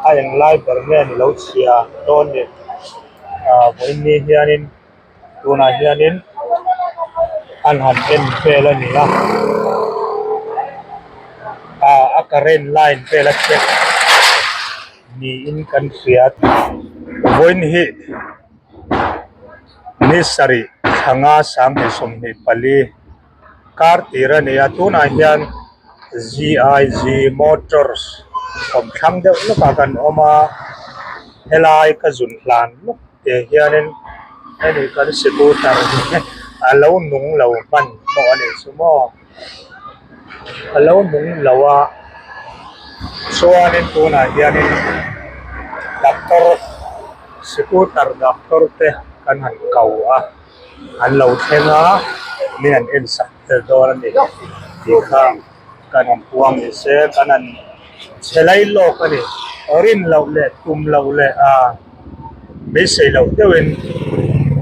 A englai ber nge ni lo chhia dawn ni ah vawiin ni hianin tunah hianin an han en vel a ni a ah a current line vel a check niin kan hria vawiin hi ni sarih thla nga sanghnih 24 kar tir a ni a tunah hian G_I_G motors awm thlang deuh lawkah kan awm a helai ka zun hlan lawk tih hianin hemi kan scooter hi a lo nung lo hman pawh a nih chu maw a lo nung lo a chuanin tunah hianin doctor scooter doctor te kan han ko a an lo thleng a min han en sak tel dawn a ni tih kha kan han puang ni se kan han chhe lai lawk a ni rin loh leh tum loh leh ah beisei loh deuhin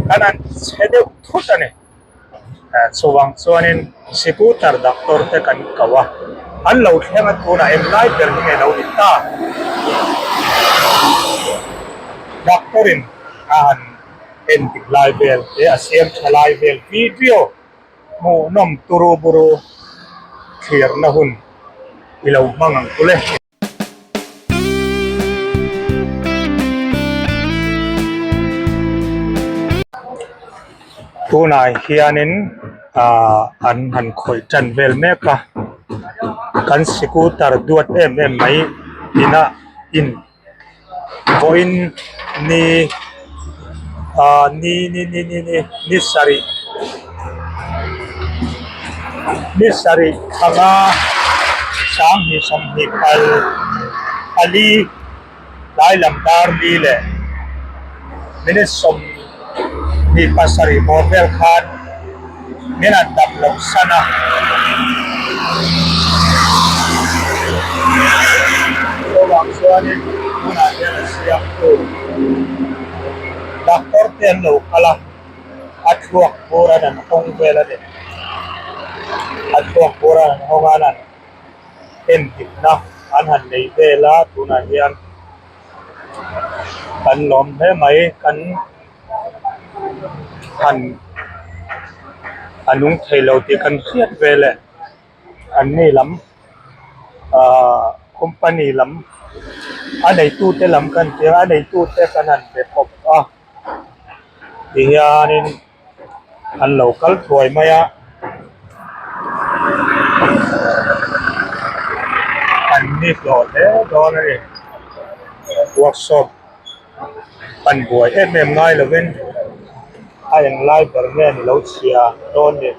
kan han chhe deuh thut a ni chuvang chuanin scooter doctor te kan ko a an lo thleng a tunah englai ber hi nge lo ni ta doctor in a han en dik lai vel te a siam tha lai vel video hmuhnawm turu buru thlirna hun i lo hmang ang kule. Tunah hianin ah an han khawih tan vel mek a kan scooter duat em em mai inah in vawiin ni ah ni ni ni ni ni ni sarih ni sarih thla nga 20 20 pali tlai lam dar li leh minute 27 bawr vel khan min han dam loh san a. Chuvang chuanin tunah hian a siamtu doctor te an lo kal a, a thluak bur an han hawng vel a ni. A thluak bur an han hawng a, an han entikna an han nei vel a tunah hian kan lawm hle mai kan han a nung thei lo tih kan hriat ve leh an ni lam ahh company lam a neitute lam kan tia a neitute kan han be bawk a tihianin an lo kal thuai mai a an ni hlawh hle dawn a ni workshop pan buai em em ngai lovin a englai ber nge ni lo chhia dawn ni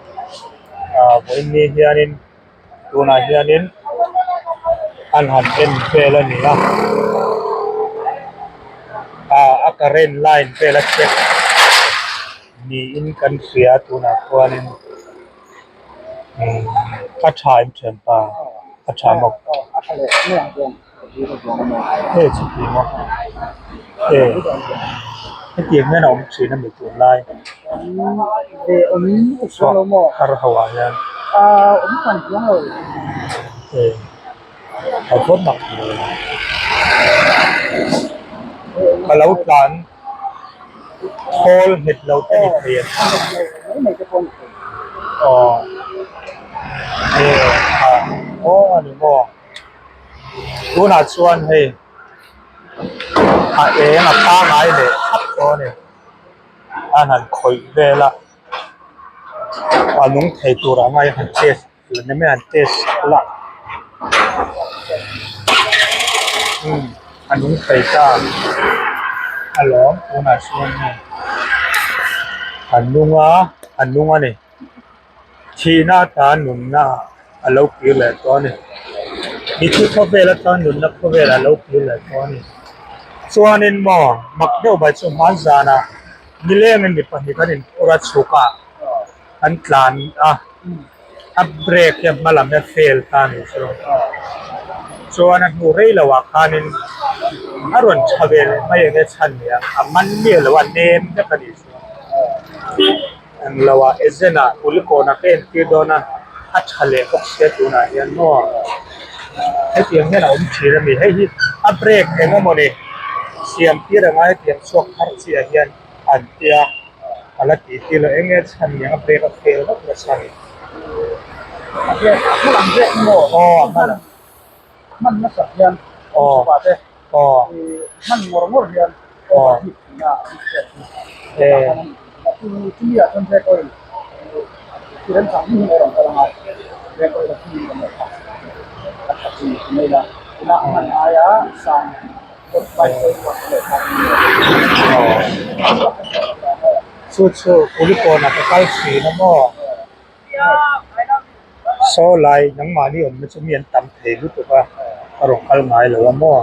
ah vawiin ni hianin tunah hianin an han en vel a ni a ah a current line vel a check niin kan hria tunah khuanin a tha em thianpa a tha bawk. Hei chu tih maw hei hetiang hian a awm thin a mi tunlai chhuak thar ho ah hian hei a va mak ve ka lo tlan khawl nghet lo te ni thei ang aw hei aw a ni maw. Tunah chuan hei a eng a pangai leh thlap tawh a ni a han khawih vel a a nung thei tur ang a han test eng han test la umm a nung thei ta alawm tunah chuan hei a nung a a nung a ni. Thihna atan nunna a lo kir leh tawh a ni. Mithi khawvel atan nunna khawvel a lo kir leh tawh a ni. Chuanin maw mak deuh mai chu hman zanah nilengin mi pahnih kan inphur a chhukah an tlan a, a brake hi a hma lam hi a fail ta a nih chu. Chuan a hnu rei loah khanin a rawn tha ve leh mai enge chhan nia a man miah lo a nem vek a nih chu. Englo ah agent ah Kulikawn ah ka entir dawn a, a tha leh bawk sia tunah hian maw. Hetiang hian a awm thin a mi hei hi a brake eng emawni siam tir anga hetiang chhuak thar chiah hian an tia a la tih tir lo eng nge chhan ni ang a brake a fail vak nasa a ni. A brake a hma lam brake maw? Aw a hma lam. Hman hmasak hian chhuah te hman ngawr ngawr hian overheat tihna a awm thin a ni. Chumi ah chuan brake oil khi remchang hmun hmun a rawn kal anga brake oil a khi kan rawn thlak a tha chi ti mai ila tunah hman aia sang bike oil pawh kan rawn thlak Chu chu Kulikawnah ka kal thin a maw? Saw lai nangmahni awmna chu mi an tam thei lutuk a, a rawn kal ngai lo a maw?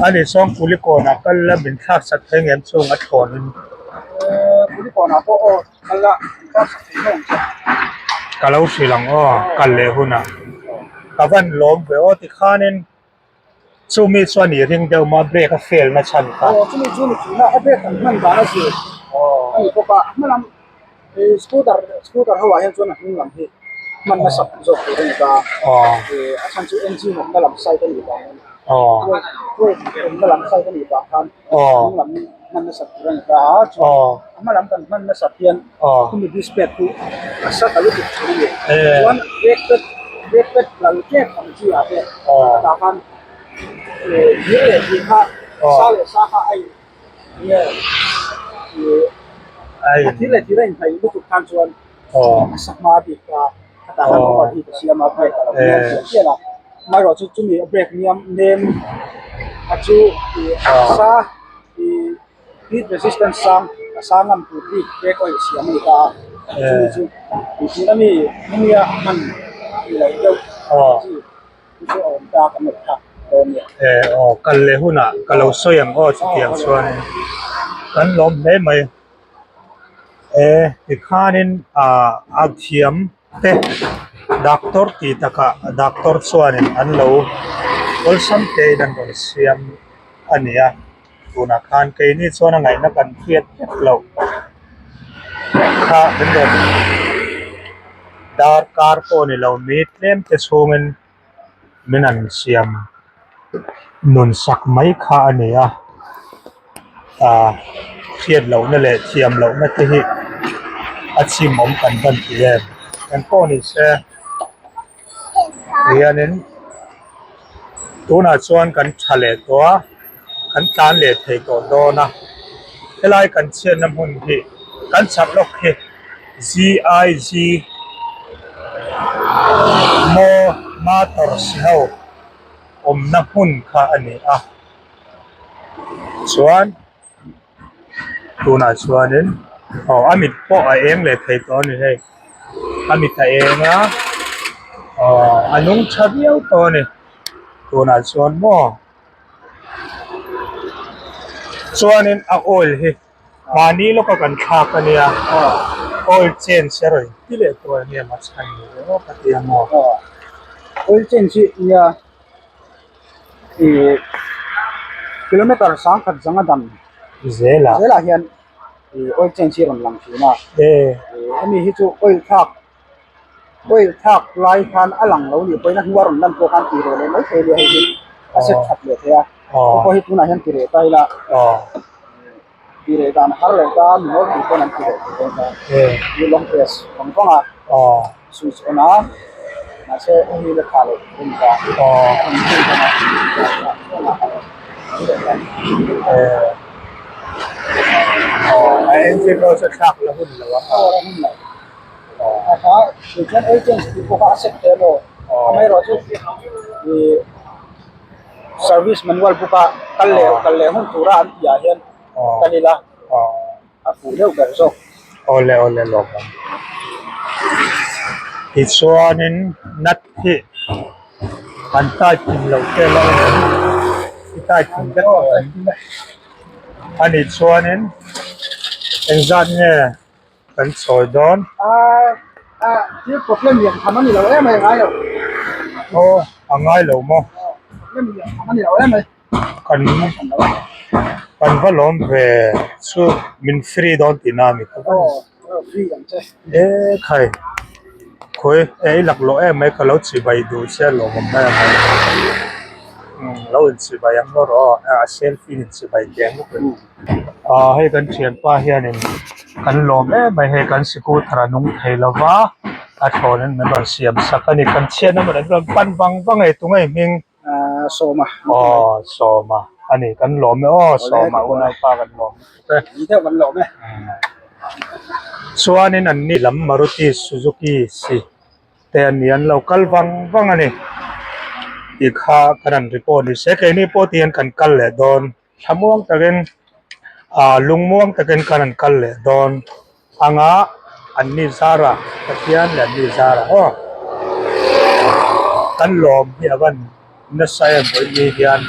Ani chuan Kulikawnah kal la min thlak sak thei ngem chung a thlawnin. Ka lo hrilh ang aw, kal leh hunah ka van lawm ve aw tikhanin. Chumi chuan i ring deuh maw brake a fail na chhan kha. Aw chumi chu ni thin a, a brake an hman dan a zir a ni bawk a, a hma lam ih scooter scooter ho ah hian chuan a hnung lam hi hman nasa zawk tur a ni ta ih a chhan chu engine awmna lam side a nih vang a ni brake awmna lam side a nih vang khan hnung lam hman nasa tur a ni ta a chuan a hma lam kan hman nasat hian khumi disc pad chu a sa ta lutuk thin a ni chuan brake pad brake pad lal tlem ang chi ah te tah khan ih thir leh thir kha sa leh sa kha a in nge ih a thir leh thir a inhnaih lutuk khan chuan a sa hma bik ta a tah khan over heat a siam a brake a lo nem tial tial a amaherawhchu chumi a brake nem nem a chu ih sa ih. Heat resistance sang a sang ngam tur bik brake oil siam a ni ta a, chumi chu tih a mi hmingia a hman ni lo deuh chi chu chu a awm ta kan rawn thlak dawn nia. E aw kal leh hunah ka lo sawi ang aw chutiang chuanin kan lawm hle mai e tikhanin ah a thiam te doctor tih takah doctor chuanin an lo awlsam tein an rawn siam a ni a. Tunah khan keini chuan a ngaihna kan hriat vek loh kha min rawn darkar pawh ni lo mi tlem te chhungin min han siam nun sak mai kha a ni a ah hriat lohna leh thiam lohna te hi a chimawm kan ban ti em engpawh ni se hianin tunah chuan kan tha leh tawh a kan tlan leh thei tawh dawn a helai kan chhiatna hmun hi kan chak lawk hi G I G maw motors ho awmna hmun kha a ni a chuan. Tunah chuanin aw a mit pawh a eng leh thei tawh a ni hei a mit a eng a aw a nung tha viau tawh a ni tunah chuan maw chuanin a oil hi mahni lawka kan thlak a nia oil change a rawn ti leh tawh a nia machhan ni emaw ka ti a maw. Oil change hi nia. Ih kilometer sangkhat zanga dam zelah zelah hian ih oil change hi a rawn lang thin a ih hemi hi chu oil thlak oil thlak lai khan a lang lo nih pawhin a hnua rawn lan pawh khan tih reh leh mai thei a nia hei hi a set that leh thei a hei pawh hi tunah hian ti reh ta ila ti reh dan har leh ta mi nawlpui pawn an ti reh thei dawn ta ni long press vang vang a switch on a mahse hemi la tha loh tur a ni ta a rawn phei dawn a a engine pawh chu thlak la hun lo a aw la hun lo a kha tichuan oil change tih pawh kha a set thei amaw amaherawhchu ih. Service manual book a kal leh kal leh hun tura an tih ah hian kal ila a fuh deuh ber zawk. Awle awle lawm ang. Tichuanin nut hi an type kim loh te la awm ang i type kim vek tawh em? Anih chuanin engzat nge Kan sawi dawn. Thil problem lian tham a ni lo em mai ngai lo. Aw a ngai lo maw. Problem lian tham a ni lo em mai. Kan kan va lawm ve chu min free dawn tih na a ni ta. Aw free ang che. E khai. Khawi e i laklawh em mai ka lo chibai duh che lawmawm em mai umm lo inchibai ang lawr aw a selfie in inchibai teh ang bawk ah hei kan thianpa hianin kan lawm em mai hei kan scooter a nung thei lova a thlawn in min rawn siam sak a ni kan chhiatna hmun an rawn pan vang vang e tunge hming. Ah Sawma. Aw Sawma a ni kan lawm e aw Sawma unaupa kan lawm e. Ni deuh kan lawm e. Chuanin an ni lam Maruti Suzuki si te an ni an lo kal vang vang a ni tih kha kan han report ni se keini pawh tihian kan kal leh dawn thlamuang takin ah lungmuang takin kan han kal leh dawn anga an ni zara Pathian leh an ni zara aw kan lawm hi a van nasa em vawiin hian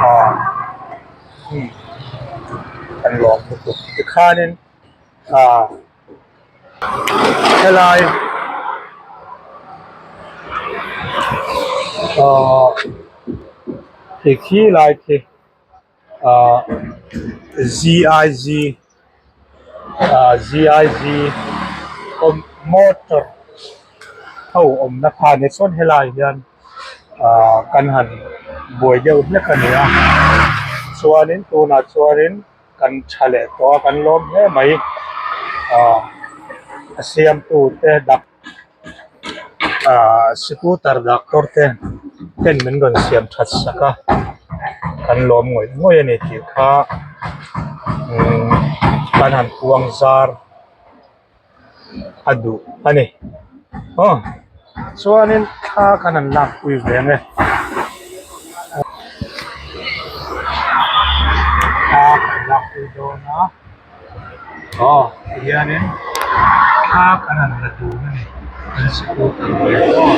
ah hmm kan lawm lutuk tikhanin ah helai ah khi lai khi ah Z_I_Z ah Z_I_Z motor ho awmna kha ni chuan helai hian ah kan han buai deuh hlek a ni a chuanin tunah chuanin kan tha leh tawh a kan lawm hle mai ah a siamtu te dak ah scooter doctor te ten min rawn siam that sak a kan lawm ngawih ngawih a ni tih kha umm kan han puang zar a duh a ni aw chuanin thla kan han lak pui ve ang e thla kan lak pui dawn a aw tihianin thla kan han la dun a ni kan sikul kal ve aw.